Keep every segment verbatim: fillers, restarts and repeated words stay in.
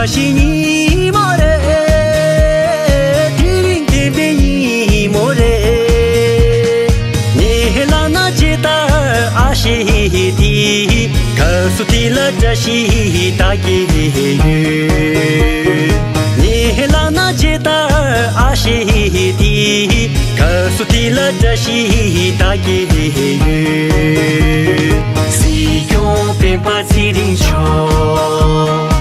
ཞིག་ཉིན་མོ་རེད། དེ་རིང་བདེན་པའི་ཉིན་མོ་རེད། ངའི་ལག་ན་ཇི་ལྟར་ཨ་ཞེ་དེ། སྐབས་སུ་དེ་ལ་བཀྲ་ཤིས་ད་གེ་ཡོད། ངའི་ལག་ན་ཇི་ལྟར་ཨ་ཞེ་དེ། སྐབས་སུ་དེ་ལ་བཀྲ་ཤིས་ད་གེ་ཡོད། སྲིད་སྐྱོང་སྤེན་པ་ཚེ་རིང་མཆོག་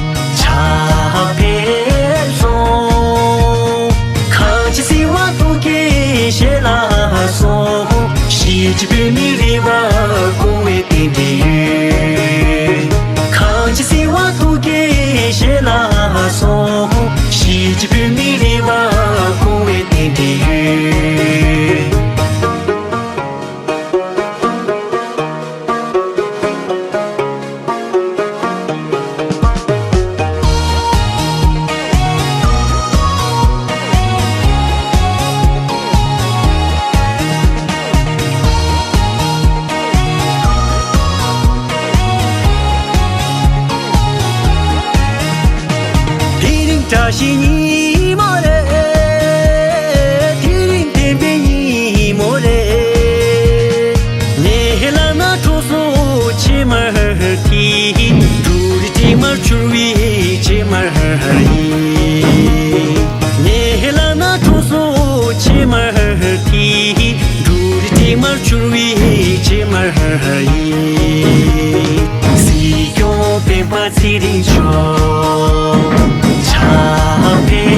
ཕྱག་ཕེབས་སོང་། གངས་ཅན་སྲིད་དབང་ཐུགས་ཀྱི་ཞལ་ལ་སོང་། གཞིས་བྱེས་བོད་མིའི་རེ་བ་སྐོང་བའི་རྟེན་འབྲེལ་ཡོད། གངས་ཅན་སྲིད་དབང་ཐུགས་ཀྱི་ཞལ་ལ་སོང་། གཞིས་བྱེས་བོད་མིའི་རེ་བ་སྐོང་བའི་རྟེན་འབྲེལ་ཡོད། དེ་རིང་བཀྲ་ཤིས་ཉིན་མོ་རེད། དེ་རིང་བདེན་པའི་ཉིན་མོ་རེད། ངའི་ལག་ན་གྲོ་སོ་ཕྱེ་མར་དེ། འབྲུ་རིགས་དྲི་མར་གྱུར་བའི་ཕྱེ་མར་ཡིན། ངའི་ལག་ན་གྲོ་སོ་ཕྱེ་མར་དེ། འབྲུ་རིགས་དྲི་མར་གྱུར་བའི་ཕྱེ་མར་ཡིན། སྲིད་སྐྱོང་སྤེན་པ་ཚེ་རིང་མཆོག་ཕྱག་ཕེབས།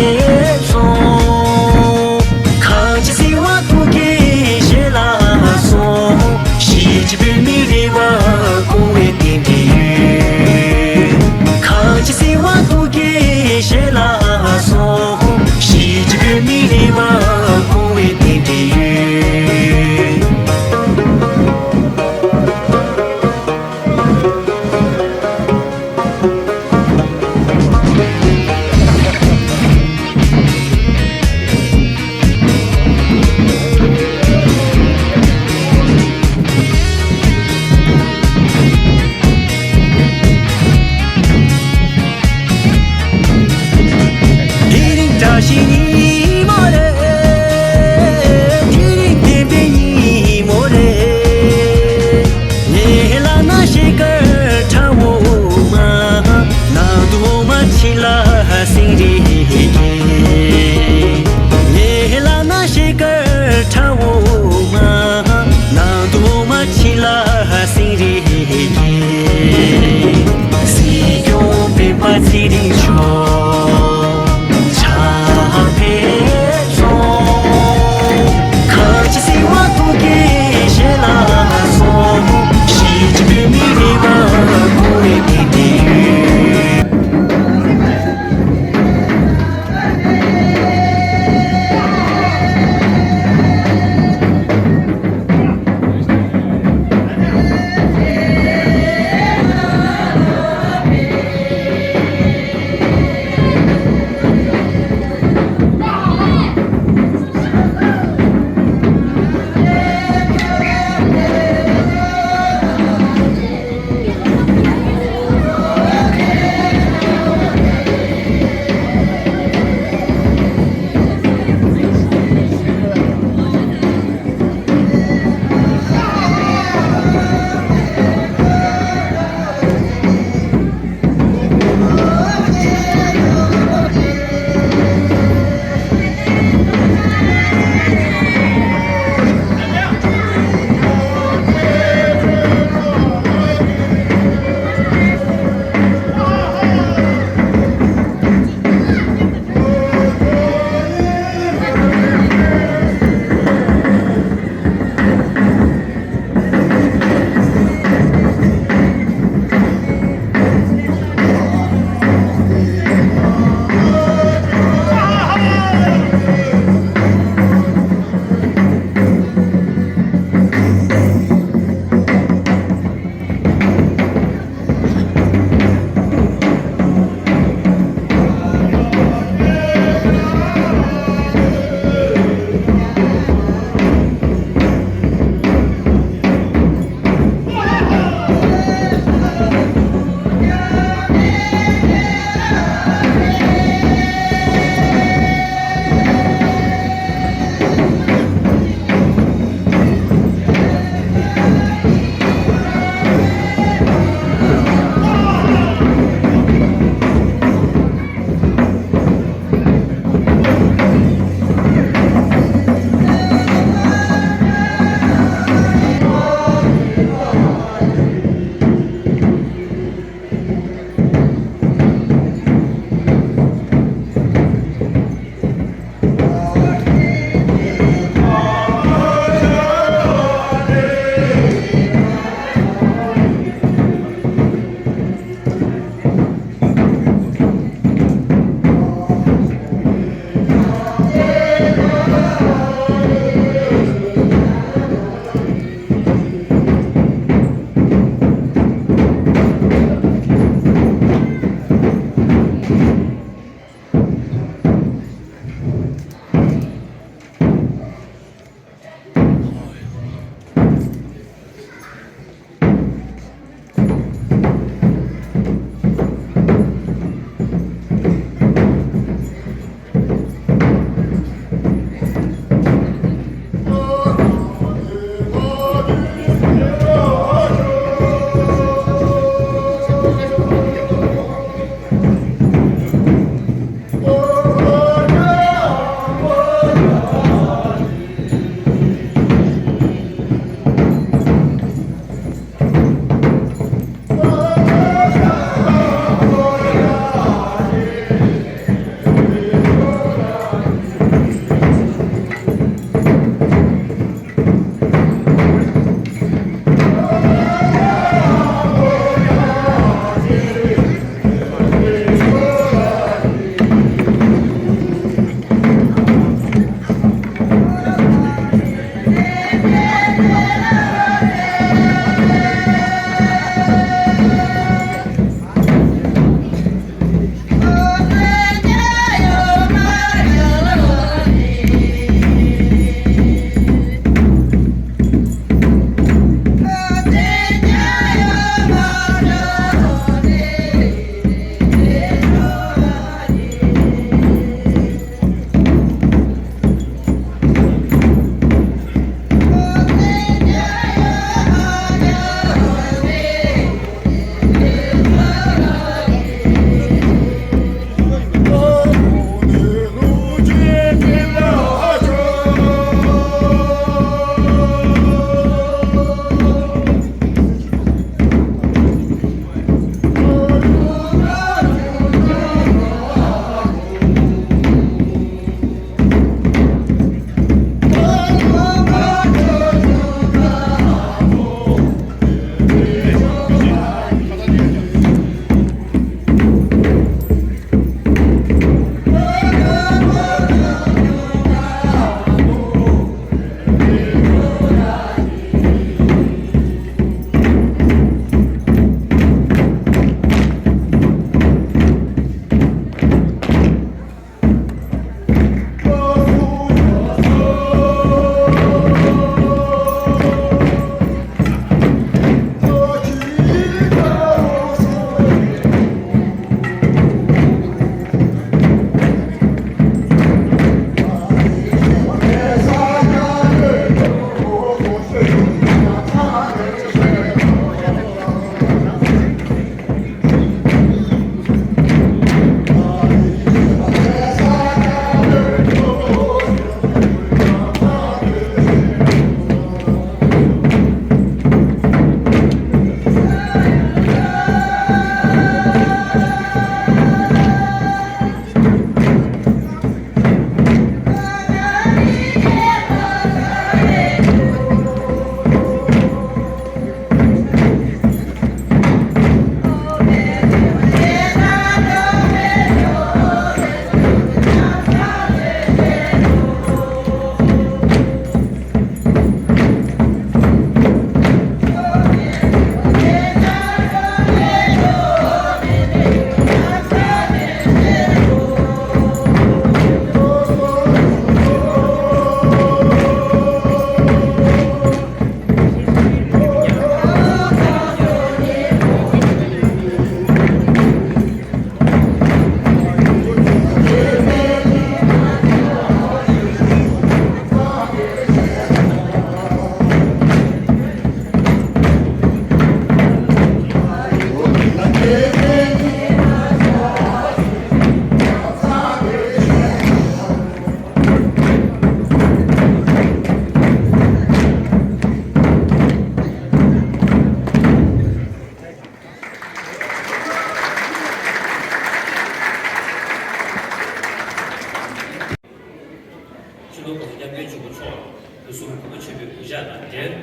སྐུ་གཟུགས་ཕུར་བུ་ཆེན་པོའི་གུས་ཕྱག་དང་འབྲེལ།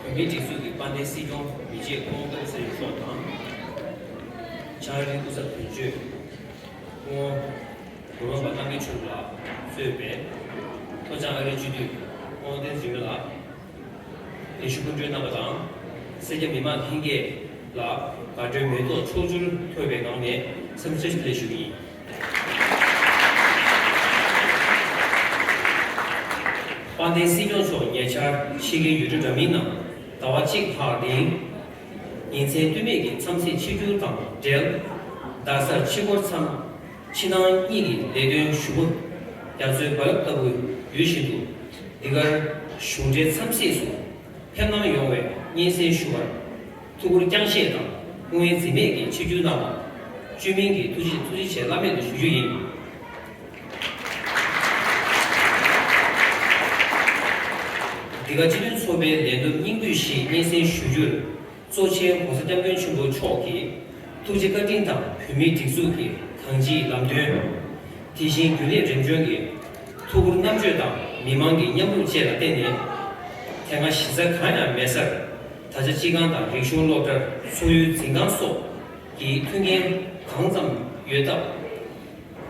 བོད་མིའི་སྒྲིག་འཛུགས་ཀྱི་དཔལ་ལྡན་སྲིད་སྐྱོང་མི་རྗེ་སྐུ་ངོ་སྐལ་བཟང་ཚེ་རིང་མཆོག་དང་། ལྕགས་རི་ཨུ་ཚ་དོན་གཅོད་སྐུ་ངོ་གུ་རུ་པ་རྣམ་རྒྱལ་མཆོག་ལ་གཙོས་པའི་ལྷོ་བྱང་ཨ་རིའི་སྤྱི་འཐུས་སྐུ་ངོ་བསྟན་འཛིན་ལགས། གདན་ཞུ་སྐུ་མགྲོན་རྣམ་པ་དང་། སེར་སྐྱ་མི་མང་ལྷན་རྒྱས་ལ་དགའ་སྤྲོའི་མེ་ཏོག་ཕྱོགས་བཅུར་འཐོར་བའི་ངང་ནས་འཚམས་འདྲི་བཀྲ་ཤིས་བདེ་ལེགས་ཞུ་གི་ཡིན། དཔལ་ལྡན་སྲིད་སྐྱོང་མཆོག་ཉེ་ཆར་ཕྱི་རྒྱལ་ཡུལ་གྲུ་འདྲ་མིན་ནང་ཟླ་བ་གཅིག་ལྷག་རིང་ཉིན་མཚན་ལྟོས་མེད་ཀྱི་འཚམས་གཟིགས་ཆིབས་བསྒྱུར་དང་འབྲེལ། རྡ་སར་ཕྱི་སྐོར་མཚམས། ཕྱི་ནང་གཉིས་ཀྱི་ལས་དོན་ཞུ་སྒོ་རྒྱ་མཚོའི་རྦ་རླབས་ལྟ་བུ་ཡོད་བཞིན་དུ། འདི་གར་གཞུང་འབྲེལ་འཚམས་གཟིགས་སུ་ཕེབས་གནང་ཡོང་བའི་སྙན་སེང་ཞུ་བར་ཐུགས་ཁུར་བསྐྱངས་བཞེས་དང་དངོས་འཛིན་མེད་ཀྱི་ཆིབས་བསྒྱུར་གནང་བར་བཅོས་མིན་གྱི་ཐུགས་རྗེ་ཐུགས་རྗེ་ཆེ་བླ་མེད་དུ་ཞུ་རྒྱུ་ཡིན། འདི་ག་སྤྱི་མཐུན་ཚོགས་པའི་ལས་བསྡོམས་སྙིང་བསྡུས་ཤིག་སྙན་སེང་ཞུ་རྒྱུར། གཙོ་ཆེན་༸གོང་ས་༸སྐྱབས་མགོན་ཆེན་པོ་མཆོག་གི་ཐུགས་རྗེ་བཀའ་དྲིན་དང་བོད་མིའི་སྒྲིག་འཛུགས་ཀྱི་གང་ཅིའི་ལམ་སྟོན། དེ་བཞིན་རྒྱུན་ལས་རིམ་བྱོན་གྱི་ཐུགས་ཁུར་རྣམ་དཔྱོད་དང་མི་མང་གི་མཉམ་རུབ་བཅས་ལ་བརྟེན་ནས། དེ་སྔ་གཞི་རྩ་གང་ཡང་མེད་སར་ད་ཆ་སྤྱི་ཁང་དང་རིག་གཞུང་སློབ་གྲྭ་ཚོགས་ཡུལ་འཛིན་ཁང་སོགས་ཀྱི་མཐུན་རྐྱེན་གང་ཙམ་ཡོད་སྟབས།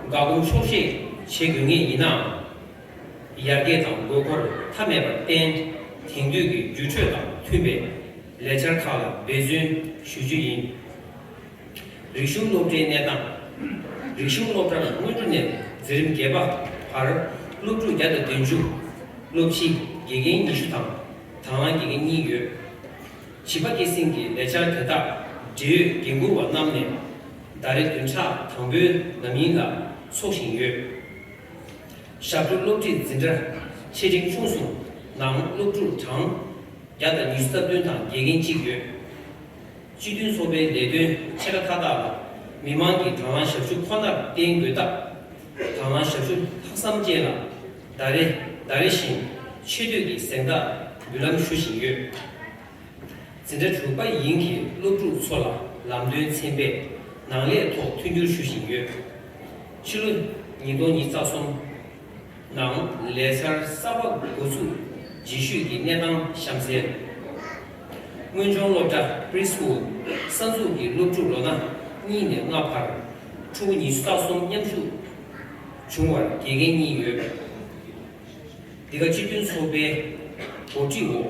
བཀག་སྡོམ་ཆོག་ཤེས་བྱེད་དགོས་ངེས་ཡིན་ནའང་། ཡར་རྒྱས་དང་དགོས་མཁོར་མཐའ་མེད་པར་བརྟེན། དེང་དུས་ཀྱི་འགྱུར་འགྲོས་དང་མཐུན་པའི་ལས་འཆར་ཁག་ལ་འབད་བརྩོན་ཞུ་རྒྱུ་ཡིན། རིག་གཞུང་སློབ་གྲྭའི་གནས་སྟངས། རིག་གཞུང་སློབ་གྲྭར་སྔོན་འགྲོ་ནས་འཛིན་རིམ་བརྒྱད་པ་བར་སློབ་ཕྲུག་བརྒྱ་དང་བདུན་ཅུ། སློབ་སྤྱི་དགེ་རྒན་ཉི་ཤུ་དང་དང་བླངས་དགེ་རྒན་གཉིས་ཡོད། བྱིས་པ་སྐྱེད་སྲིང་གི་ལས་འཆར་དེ་དག་འབྲེལ་ཡོད་འགན་འཁུར་བ་རྣམས་ནས་ཟླ་རེ་བདུན་ཕྲག་དང་པོའི་ནམ་ཡིན་ལ་འཚོགས་བཞིན་ཡོད། ཞབས་བྲོ་སློབ་ཁྲིད་འཛིན་གྲྭ་ཆེ་འབྲིང་ཆུང་གསུམ་ནང་སློབ་ཕྲུག་གྲངས་བརྒྱ་དང་ཉི་ཤུ་རྩ་བདུན་དང་དགེ་རྒན་གཅིག་ཡོད། སྤྱི་མཐུན་ཚོགས་པའི་ལས་དོན་ཆེ་ཕྲ་མཐའ་དག་ལ་མི་མང་གི་དང་བླངས་ཞབས་ཞུ་ཁོ་ནར་བརྟེན་དགོས་སྟབས། དང་བླངས་ཞབས་ཞུ་ལྷག་བསམ་ཅན་ལ་ཟླ་རེ་ཟླ་རེ་བཞིན་ཆེ་བསྟོད་ཀྱི་གཟེངས་རྟགས་འབུལ་ལམ་ཞུ་བཞིན་ཡོད། འཛིན་གྲྭ་དྲུག་པ་ཡན་གྱི་སློབ་ཕྲུག་ཚོ་ལ་ལམ་སྟོན་ཚན་པས་ནང་ལས་ཐོག་མཐུན་འགྱུར་ཞུ་བཞིན་ཡོད། ཕྱི་ལོ་ཉིས་སྟོང་ཉི་ཤུ་རྩ་གསུམ་ནང་ལས་འཆར་གསར་པ་འགོ་འཛུགས་རྗེས་ཤུལ་གྱི་གནས་སྟངས་གཤམ་གསལ། དངོས་སྦྱོང་སློབ་གྲྭ་Preschool གསར་འཛུགས་ཀྱི་སློབ་ཕྲུག་ལོ་ན་གཉིས་ནས་ལྔ་བར་ཕྲུ་གུ་ཉི་ཤུ་རྩ་གསུམ་མཉམ་ཞུགས་བྱུང་བར་དགེ་རྒན་གཉིས་ཡོད། འདི་ག་སྤྱི་མཐུན་ཚོགས་པའི་འགོ་ཁྲིད་འོག་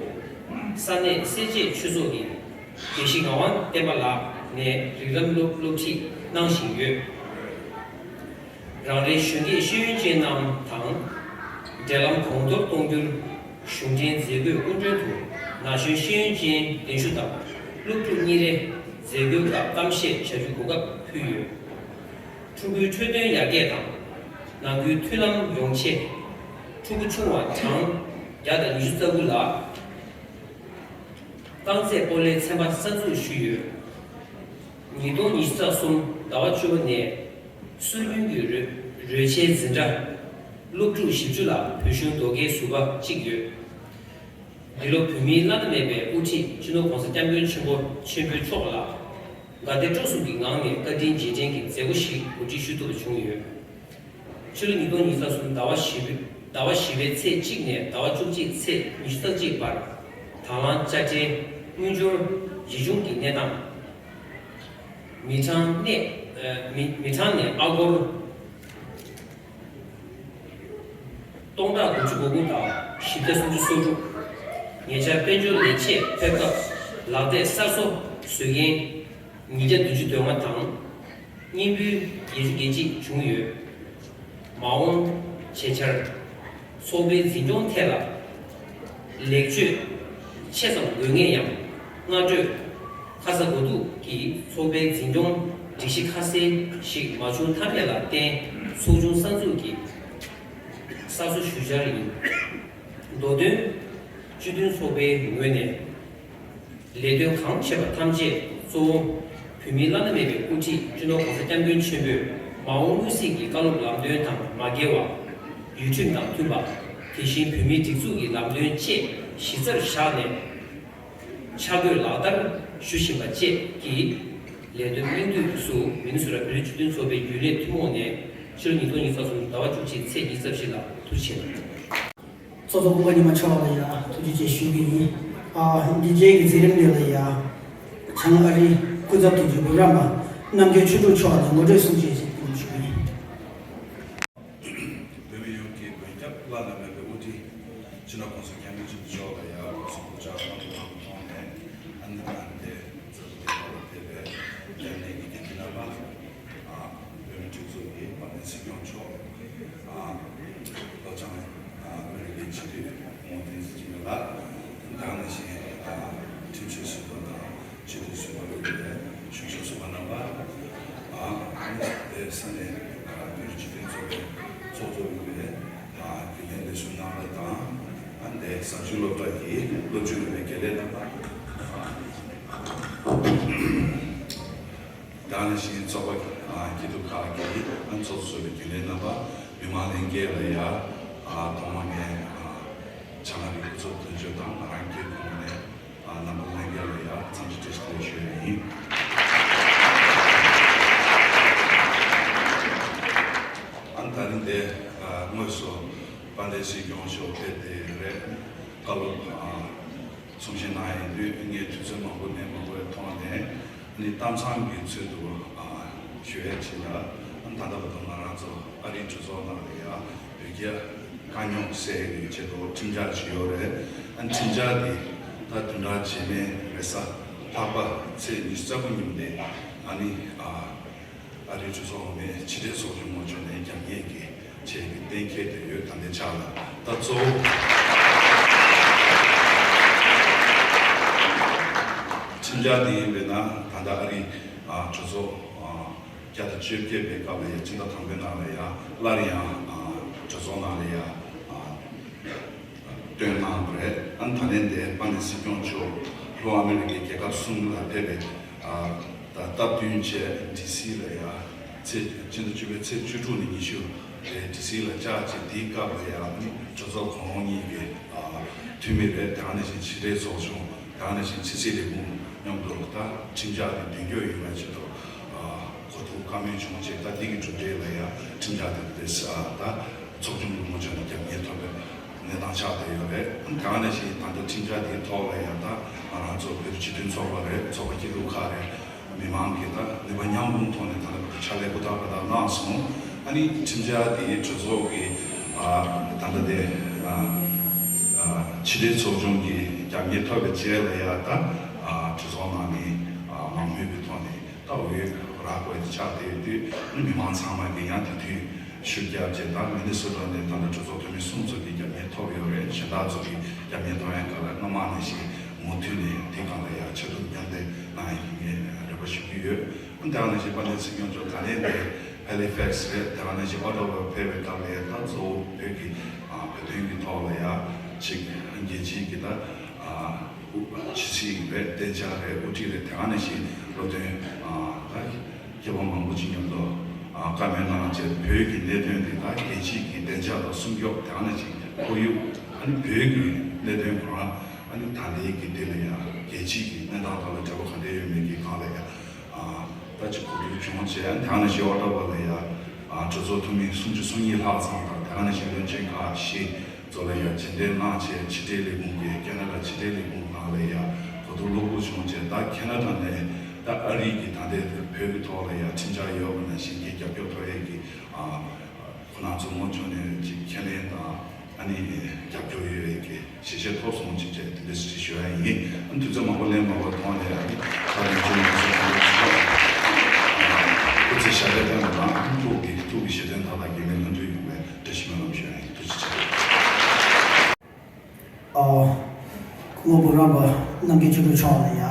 ས་གནས་སེར་བྱེས་ཆོས་ཚོགས་ཀྱི་དགེ་བཤེས་ངག་དབང་བསྟན་པ་ལགས་ནས་རིགས་ལམ་སློབ་སློབ་ཁྲིད་གནང་བཞིན་ཡོད། རང་རེའི་གཞོན་སྐྱེས་ཤེས་ཡོན་ཅན་རྣམས་དང་འབྲེལ་ལམ་གོང་མཐོར་གཏོང་རྒྱུར་གཞུང་འབྲེལ་མཛད་སྒོའི་སྐུ་མགྲོན་དུ་ན་གཞོན་ཤེས་ཡོན་ཅན་གདན་ཞུ་དང་སློབ་ཕྲུག་གཉིས་རེ་མཛད་སྒོའི་སྐབས་གཏམ་བཤད་བྱ་རྒྱུའི་གོ་སྐབས་ཕུལ་ཡོད། ཕྲུ་གུའི་འཕྲོད་བསྟེན་ཡར་རྒྱས་དང་། ནང་ཁུལ་མཐུན་ལམ་ཡོང་ཆེད། ཕྲུ་གུ་ཆུང་བ་གྲངས་བརྒྱ་དང་ཉི་ཤུ་རྩ་དགུ་ལ། རྐང་རྩེད་སྤོ་ལོའི་ཚན་པ་གསར་འཛུགས་ཞུས་ཡོད། ཉིས་སྟོང་ཉི་ཤུ་རྩ་གསུམ་ཟླ་བ་བཅུ་པ་ནས་སྲོལ་རྒྱུན་གྱི་རོལ་རོལ་ཆའི་འཛིན་གྲྭ་སློབ་ཕྲུག་བཞི་བཅུ་ལ་བོད་གཞུང་ཟློས་དཀར་ཟུར་པ་གཅིག་ཡོད། འདི་ལོ་བོད་མིའི་བླ་ན་མེད་པའི་དབུ་ཁྲིད་སྤྱི་ནོར་༸གོང་ས་༸སྐྱབས་མགོན་ཆེན་པོ་ཆེན་པོ་མཆོག་ལ་དགའ་དད་སྤྲོ་གསུམ་གྱི་ངང་ནས་བཀའ་དྲིན་རྗེས་དྲན་གྱི་མཛད་སྒོ་ཞིག་གོ་སྒྲིག་ཞུ་ཐུབ་པ་བྱུང་ཡོད། ཕྱི་ལོ་ཉིས་སྟོང་ཉི་ཤུ་རྩ་གསུམ་ཟླ་བ་བཞི་པའི་ཟླ་བ་བཞི་པའི་ཚེས་གཅིག་ནས་ཟླ་བ་བཅུ་གཅིག་ཚེས་ཉི་ཤུ་རྩ་གཅིག་བར་དང་བླངས་དཔྱ་ཁྲལ་དངུལ་འབྱོར་གཞི་བྱུང་གི་གནས་སྟངས། མི་གྲངས་ནས་ཨ་མི་མི་གྲངས་ནས་ཨ་སྒོར་སྟོང་ཕྲག་དགུ་བཅུ་གོ་དགུ་དང་བཞི་བརྒྱ་སུམ་ཅུ་སོ་དྲུག་ཉེ་ཆར་དཔལ་འབྱོར་ལས་བྱེད་ཕེབས་སྐབས་ལག་དེབ་གསར་བཟོ་བཟོས་མཁན་ཉིས་བརྒྱ་བདུན་ཅུ་དོན་ལྔ་དང་། རྙིང་པའི་བརྒྱད་ཅུ་གྱ་གཅིག་བྱུང་ཡོད། མ་འོངས་བྱེད་འཆར། ཚོགས་པའི་འཛིན་སྐྱོང་ཐད་ལ་ལེགས་བཅོས་ཆེ་ཙམ་དགོས་ངེས་ཡང་སྔ་གྲོས་ཁ་ཚ་དགོས་གཏུགས་ཀྱིས་ཚོགས་པའི་འཛིན་སྐྱོང་སྒྲིག་གཞི་ཁ་གསལ་ཞིག་མ་བྱུང་ཐབས་མེད་ལ་བརྟེན་ཚོགས་ཆུང་གསར་འཛུགས་ཀྱི་གསར་བཟོ་ཞུ་འཆར་ཡིན། མདོ་དོན། སྤྱི་མཐུན་ཚོགས་པའི་ངོས་ནས། ལས་དོན་གང་བྱེད་པ་ཐམས་ཅད་གཙོ་བོ་བོད་མིའི་བླ་ན་མེད་པའི་དབུ་ཁྲིད་སྤྱི་ནོར་༸གོང་ས་༸སྐྱབས་མགོན་ཆེན་པོས་མ་འོངས་མངོན་གསལ་གྱི་བཀའ་སློབ་ལམ་སྟོན་དང་མ་འགལ་བ། ཡུལ་ཁྲིམས་དང་མཐུན་པ། དེ་བཞིན་བོད་མིའི་སྒྲིག་འཛུགས་ཀྱི་ལམ་སྟོན་བཅས་གཞི་རྩར་བཞག་ནས་འཆར་འགོད་ལག་བསྟར་ཞུ་བཞིན་པ་བཅས་ཀྱི་ལས་དོན་སྙིང་བསྡུས་སུ་མི་ནི་སོ་ཊ་བོད་རིགས་སྤྱི་མཐུན་ཚོགས་པའི་རྒྱུན་ལས་ཐུན་མོང་ནས་ཕྱི་ལོ་ཉིས་སྟོང་ཉི་ཤུ་རྩ་གསུམ་ཟླ་བ་བཅུ་གཅིག་ཚེས་ཉི་ཤུ་རྩ་བཞི་ལ་ཐུགས་རྗེ་ཆེ། ཚོགས་གཙོ་ཀུན་དགའ་ཉི་མ་མཆོག་ལ་ཡ་ཐུགས་རྗེ་ཆེ་ཞུ་གི་ཡིན། ཨ་འདི་རྗེས་ཀྱི་མཛད་རིམ་འདི་ལ་ཡ་བྱང་ཨ་རིའི་སྐུ་ཚབ་དོན་གཅོད་འབུམ་རམས་པ་རྣམ་རྒྱལ་ཆོས་དྲུག་མཆོག་ནས་ངོ་སྤྲོད་གསུང་བཤད་ཅིག་གནང་ཞུ་གི་ཡིན། བོད་མི་ཡོངས་ཀྱི་མགོན་སྐྱབས་བླ་ན་མེད་པའི་དབུ་ཁྲིད་སྤྱི་ནོར་༸གོང་ས་༸སྐྱབས་མགོན་ཆེན་པོ་མཆོག་ལ་ཡ་སྐུ་གཟུགས་སྐུ་ཕྱག་གནང་གི་ཐོག་ནས་ཨ་ནི་ཨ་ནི་དེ་ཚོ་དེ་ཐོག་ལ་ཕེབས་པའི་རྒྱ་ནས་ཀྱི་དགེ་འདུན་རྣམ་པ། ཨ་བོད་མིའི་སྒྲིག་འཛུགས་ཀྱི་དཔལ་ལྡན་སྲིད་སྐྱོང་མཆོག་ཨ་ལྷོ་བྱང་ཨ་ཨ་མི་རི་ཀའི་སྤྱི་འཐུས་བསྟན་འཛིན་སྐྱིད་ལགས། ད་ག་ནང་བཞིན་ཨ་ཁྲིམས་ཞིབ་ཟུར་པ་དང་སྤྱི་འཐུས་ཟུར་པ་ཡོད་པའི་གཞུང་ཞབས་ཟུར་པ་རྣམ་པ། ཨ་ཨ་ནི་དེ་ས་གནས་ཨ་བོད་རིགས་སྤྱི་མཐུན་ཚོགས་པའི་ཚོགས་གཙོ་ཡོད་པའི་ཨ་དགེ་ལས་ལས་ཟུར་རྣམ་པ་དང་། ཨ་ནི་དེ་ཟབ་ཆོས་སློབ་གྲྭ་གི་སློབ་སྦྱོང་ཡོད་པའི་དགེ་ལས་རྣམ་པ། ད་ག་ནང་བཞིན་ཚོགས་པ་ཨ་སྐྱིད་སྡུག་ཁག་གི་ཨ་ཚོགས་གཙོ་བའི་རྒྱུན་ལས་རྣམ་པ། མི་མང་ལྷན་རྒྱས་ལ་ཡ་ཨ་ཐོག་མ་ངས་ཨ་བྱང་ཨ་རིའི་སྐུ་ཚབ་དོན་གཅོད་དང་ང་རང་སྒེར་ཁོངས་ནས་ཨ་རྣམ་པ་ལྷན་རྒྱས་ལ་ཡ་འཚམས་འདྲི་བཀྲ་ཤིས་བདེ་ལེགས་ཞུ་ཡས་ཡིན། ཨ་ད་རིང་འདི་ཨ་དངོས་སུ་དཔལ་ལྡན་སྲིད་སྐྱོང་མཆོག་ཕེབས་ཏེ་རེད། བཀའ་སློབ་ཨ་གསུང་བཤད་གནང་ཡོང་དུས་ངས་དུས་ཚོད་མང་པོ་ལེན་མ་དགོས་པའི་ཐོག་ནས་ནི་གཏམ་བཟང་གི་ཚུལ་དུ་ཨ་ཞུ་ཡས་བྱེད་ལ། ཨ་ད་ལྟ་བར་དུ་ང་རང་ཚོ་ཨ་རིའི་གྲོས་ཚོགས་ནང་ལ་ཡ་བོད་རྒྱ་དཀའ་རྙོག་སེལ་ཡས་ཆེད་དུ་ཁྲིམས་འཆར་ཞིག་ཡོད་རེད། ཨ་ཁྲིམས་འཆར་དེ་ད་བདུན་ཕྲག་རྗེས་མའི་རེས་གཟའ་ལྷག་པ་ཚེས་ཉི་ཤུ་རྩ་དགུ་ཉིན་དེ་ཨ་ནི་ཨ། ཨ་རིའི་གྲོས་ཚོགས་འོག་མའི་ཕྱི་དྲིལ་ཚོགས་ཆུང་ངོས་ཕྱོགས་ནས་རྒྱབ་གཉེར་གྱི་ཆེད་ཀྱི་གཏན་འཁེལ་དེ་ཡོད། ད་ལྟའི་ཆ་ལ་ད་གཙོ་བོ་ཁྲིམས་འཆར་དེ་ཡིན་པས་ན་ད་ལྟ་ཨ་རིའི་ཨ་གྲོས་ཚོགས་ཨ་བརྒྱ་དང་བཅོ་བརྒྱད་པའི་སྐབས་ལ་ཡ་སྤྱི་ཟླ་དང་པོའི་ནང་ལ་ཡ་སླར་ཡང་ཨ་གྲོས་ཚོགས་ནང་ལ་ཡ་ཨ། བཏོན་གནང་བ་རེད། ཨ་ནི་ད་ལན་དེ་དཔལ་ལྡན་སྲིད་སྐྱོང་མཆོག་ལྷོ་ཨ་མི་རི་ཀའི་རྒྱལ་ཁབ་གསུམ་ལ་ཕེབས་པའི་ཨ་ད་སྟབས་བསྟུན་བྱས་ཌི་སི་ལ་ཡ་ཚེས་ཕྱི་ཟླ་བཅུ་པའི་ཚེས་བཅུ་དྲུག་ནས་ཉི་ཤུ་རེ་ཌི་སི་ལ་བཅར་བྱས། དེའི་སྐབས་ལ་ཡ་ཨ་ནི་གྲོས་ཚོགས་གོང་འོག་གཉིས་ཀྱི་ཨ་འཐུས་མི་རེད། དེ་ག་ནང་བཞིན་ཕྱི་དྲིལ་ཚོགས་ཆུང་། དེ་ག་ནང་བཞིན་ཕྱི་སྲིད་ལས་ཁུངས་མཉམ་དུ་ད་ཁྲིམས་འཆར་དེ་མདུན་སྐྱོད་ཡོང་བའི་ཆེད་དུ་ཨ་གོ་བསྡུར་བཀའ་མོལ་བྱུང་རྗེས་ད་འདི་གི་གྲུབ་འབྲས་ལ་ཡ་ཁྲིམས་འཆར་དེ་དེ་ཨ་ད་ཚོགས་ཆུང་གི་ངོས་ཕྱོགས་ནས་རྒྱབ་གཉེར་ཐོབ་པའི་གནས་སྟངས་ཆགས་བསྡད་ཡོད་རེད། དེ་ག་ནང་བཞིན་ད་ལྟ་ཁྲིམས་འཆར་དེའི་ཐོག་ལ་ཡ་ད་ང་རང་ཚོ་བོད་སྤྱི་མཐུན་ཚོགས་པ་རེད། ཚོགས་པ་སྐྱིད་སྡུག་ཁག་རེད། མི་མང་གིས་ད་ནུས་པ་མཉམ་སྤུངས་ཐོག་ནས་ད་ལྟ་བར་དུ་ཕྱག་ལས་ཧུར་ཐག་པ་ད་གནང་སོང་། ཨ་ནི་ཁྲིམས་འཆར་དེའི་གྲོས་ཚོགས་ཀྱི་ཨ་ད་ལྟ་དེ་ཨ་ཨ་ཕྱི་དྲིལ་ཚོགས་ཆུང་གི་རྒྱབ་གཉེར་ཐོབ་པའི་རྗེས་ལ་ཡ་ད་ཨ་གྲོས་ཚོགས་ནང་ནས་ཨ་མང་མོས་ཀྱི་ཐོག་ནས་ད་འོས་རག་དགོས་ཆགས་བསྡད་ཡོད་དུས། ཨ་ནི་མི་མང་ཚང་མ་གིས་ཡང་དེ་དུས་ཤུགས་རྒྱབ་བྱས། ད་མི་ནི་སོ་ཊ་ནས་ད་ལྟ་གྲོས་ཚོགས་འཐུས་མི་གསུམ་ཚོ་གི་རྒྱབ་གཉེར་ཐོབ་ཡོད་རེད། གཞན་དག་ཚོ་གི་རྒྱབ་གཉེར་ཐོབ་ཡག་སྒང་ལ་སྔ་མ་ནང་བཞིན་མུ་མཐུད་ནས་དེ་སྒང་ལ་ཡང་ཕྱར་གྲུ་མཉམ་འདེགས་གནང་ཡག་གི་ངས་རེ་བ་ཞུ་གི་ཡོད། ཨ་ནི་དེ་ག་ནང་བཞིན་དཔལ་ལྡན་སྲིད་སྐྱོང་མཆོག་ད་ལན་དེ་ཧེ་ལི་ཕེག་སི་རེད། དེ་ག་ནང་བཞིན་ཨོ་ཊ་ཝ་ཕེབས་པའི་སྐབས་ལ་ཡང་ད་གཙོ་བོ་བོད་ཀྱི་ཨ་བོད་དོན་གྱི་ཐོག་ལ་ཡང་ཅིག་རྒྱལ་སྤྱིའི་གི་ད་ཨ་དབུ་ཕྱི་སྲིད་རེད། བདེ་འཇགས་རེད། དབུ་ཁྲིད་རེད། དེ་ག་ནང་བཞིན་བློ་མཐུན་ཨ་ད་མཁས་པ་མང་པོ་ཅིག་མཉམ་དུ་ཨ་བཀའ་མོལ་གནང་བྱས། བོད་ཀྱི་གནད་དོན་དེ་ད་རྒྱལ་སྤྱིའི་གི་བདེ་འཇགས་དང་སྲུང་སྐྱོབ། དེ་ག་ནང་བཞིན་ཁོར་ཡུག་ཨ་ནི་བོད་ཀྱི་གནད་དོན་ཁོ་རང་ཨ་ནི་ད་ལྟའི་གི་དེ་ལ་ཡང་རྒྱལ་སྤྱིའི་གི་གནས་སྟངས་དག་ལ་འབྲེལ་བ་ག་འདྲ་ཡོད་མེད་ཀྱི་སྒང་ལ་ཡང་ཨ་ད་ཅིག་གོ་བསྡུར་བྱུང་བྱས། ཨ་ནི་དེ་ག་ནང་བཞིན་ཨོ་ཊ་ཝ་ལ་ཡང་ཨ་གྲོས་ཚོགས་འཐུས་མི་སུམ་ཅུ་སོ་གཉིས་ལྷག་ཙམ་དང་། དེ་ག་ནང་བཞིན་བློན་ཆེན་ཁག་བཞི་ཚོ་ལ་ཡང་རྗེས་འདེད་གནང་བྱས། ཕྱི་དྲིལ་ལས་ཁུངས་ཀྱི་ཁེ་ན་ཌ་ཕྱི་དྲིལ་ལས་ཁུངས་ནང་ལ་ཡང་གོ་བསྡུར་གློ་བུར་བྱུང་བྱས། ད་ཁེ་ན་ཌ་ནས་ད་ཨ་རི་གི་ད་ལྟའི་བོད་ཀྱི་ཐོག་ལ་ཡང་ཁྲིམས་འཆར་ཡོད་པ་ནང་བཞིན་གྱི་རྒྱབ་སྐྱོར་ཐོབ་ཡས་ཀྱི་ཨ་ཁོ་རང་ཚོ་ངོས་ཕྱོགས་ནས་ཅིག་ཁས་ལེན་དང་ཨ་ནི་རྒྱབ་སྐྱོར་ཡོད་ཡས་ཀྱི་ཞལ་བཞེས་ཐོབ་སོང་ཅིག་བྱས། དེ་འདྲ་ཞིག་ཞུ་ཡ་ཡིན། ཨ་ནི་དུས་ཚོད་མང་པོ་ལེན་མ་དགོས་ཐོག་ནས་ཨ་ནི་ད་རིང་ཚོ་ནས་ཚོ་ཁོང་ཚོ་སྐུ་ཚེ་ཞབས་པད་བརྟན་པ་དང་། ཨ་ནི་ཐུགས་ཀྱི་ཐུགས་ཀྱི་བཞེད་དོན་མཐའ་དག་གི་ངས་ལྷུན་གྲུབ་ཡོང་བའི་བཀྲ་ཤིས་སྨོན་ལམ་ཞུ་ཡ་ཡིན། ཐུགས་རྗེ་ཆེ། ཨོ། སྐུ་ངོ་འབུམ་རམས་པ་རྣམ་རྒྱལ་ཆོས་དྲུག་མཆོག་ལ་ཡ་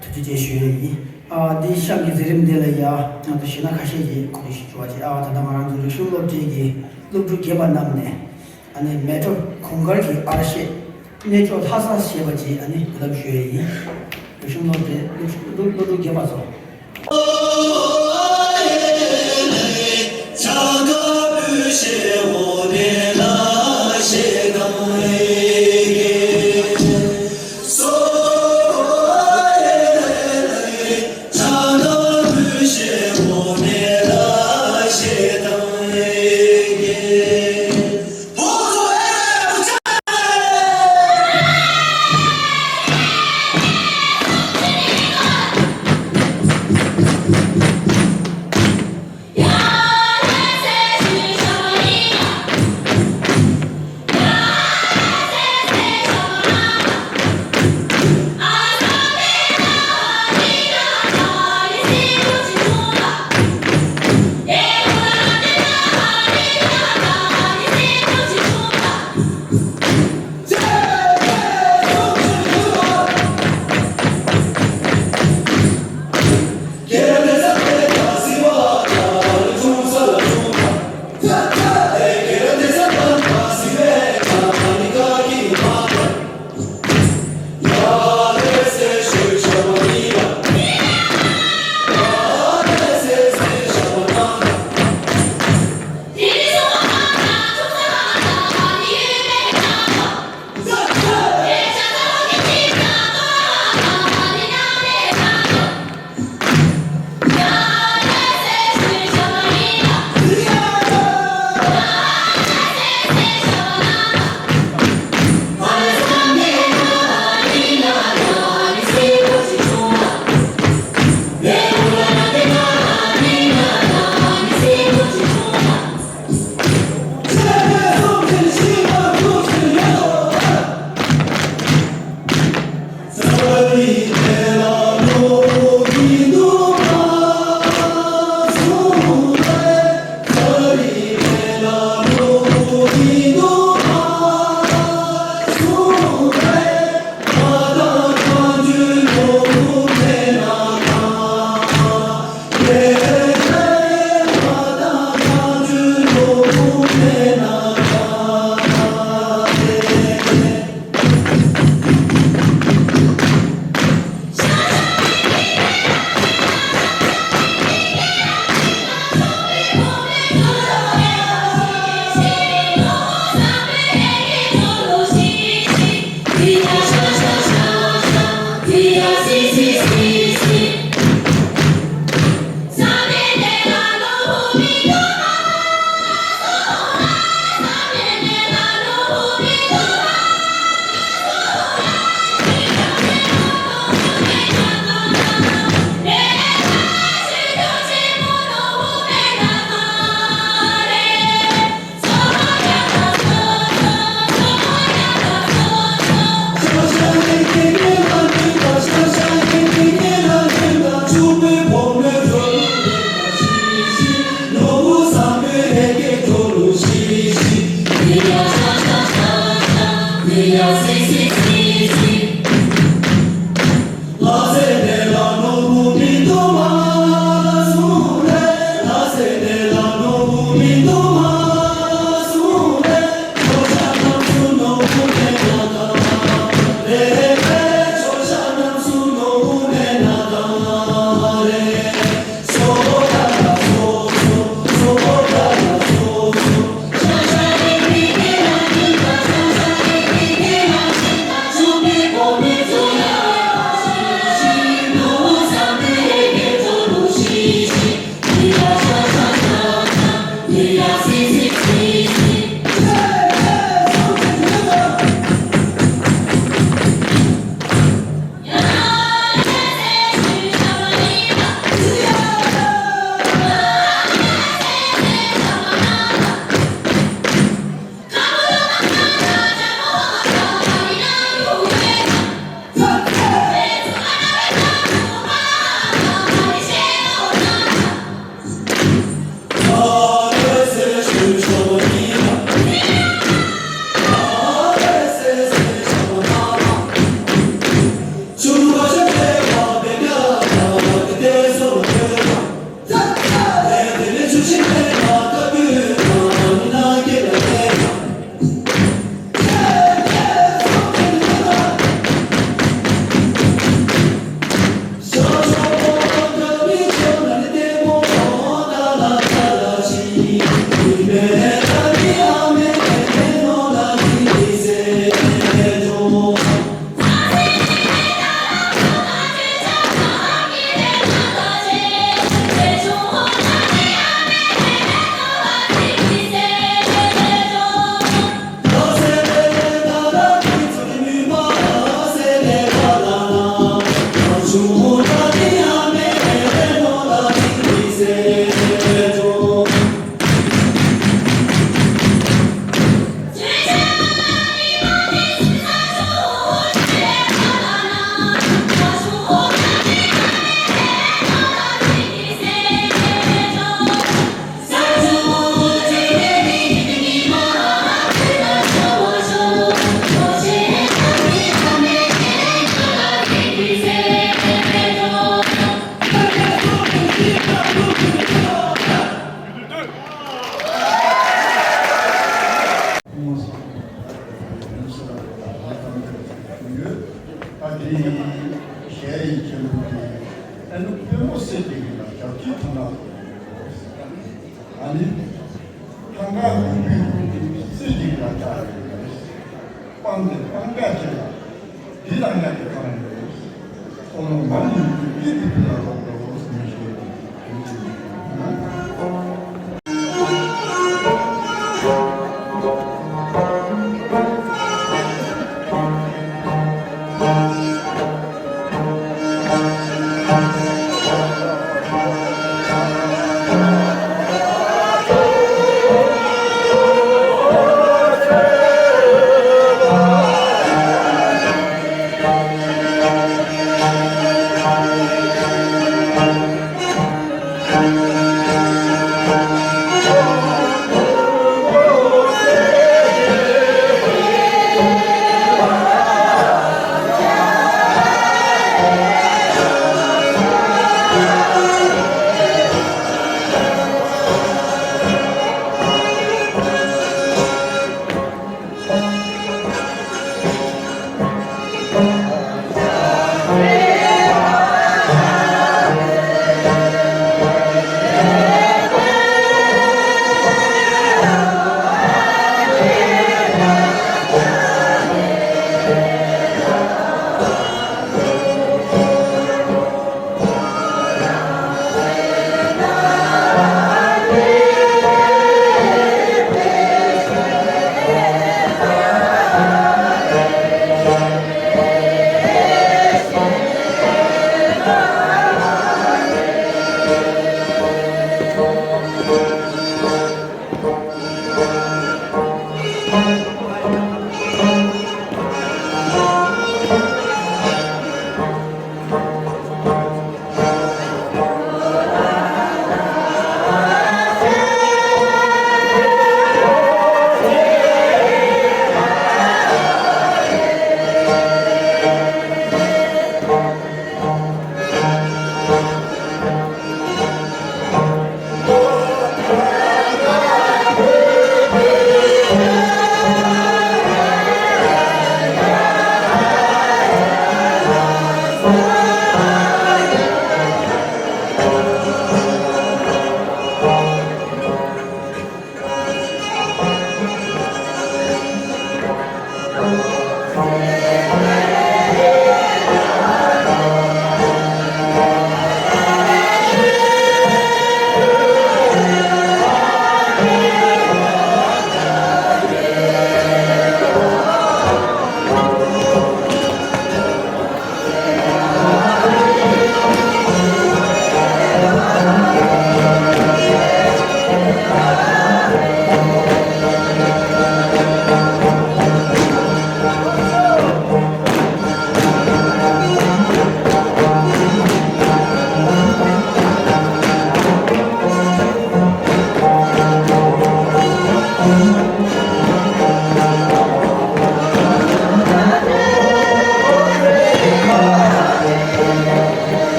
ཐུགས་རྗེ་ཆེ་ཞུ་ཡས་ཡིན། ཨ་འདི་གཤམ་གྱི་མཛད་རིམ་འདི་ལ་ཡ་ང་ཚོ་ཞུ་ན་ཁ་ཤས་ཀྱིས་གོ་རྒྱུ་ཞིག་བྱུང་བ་ཅིག་ཨ་ད་ལྟ་ང་རང་ཚོ་རིག་གཞུང་སློབ་གྲྭའི་གི་སློབ་ཕྲུག་རྒན་པ་རྣམས་ནས་ཨ་ནི་མལ་གྲོ་གུང་དཀར་གྱི་ཨར་ཤེད་གནས་མཆོག་ལྷ་ས་ཞེས་པ་ཅིག་ཨ་ནི་འབུལ་ལམ་ཞུ་ཡས་ཡིན། རིག་གཞུང་སློབ་གྲྭའི་སློབ་ཕྲུག་སློབ་ཕྲུག་རྒན་པ་ཚོ། ཨ་ནི། ཐང་ག་དགུན་འབུའི་ཀུན་ཏུ་སྲིད་ཞིང་ལ་ཆགས་པའི་སྤང་དེ་སྤང་བྱ་ཆེ་ལ། འདི་དང་ཡང་དེ་གང་རེད། ཁོ་ལོ་མ་ཡིན་དུས་ཀྱི་དེ་ཕི་ལ་ལོག་འགྲོ་མི་ཤེས།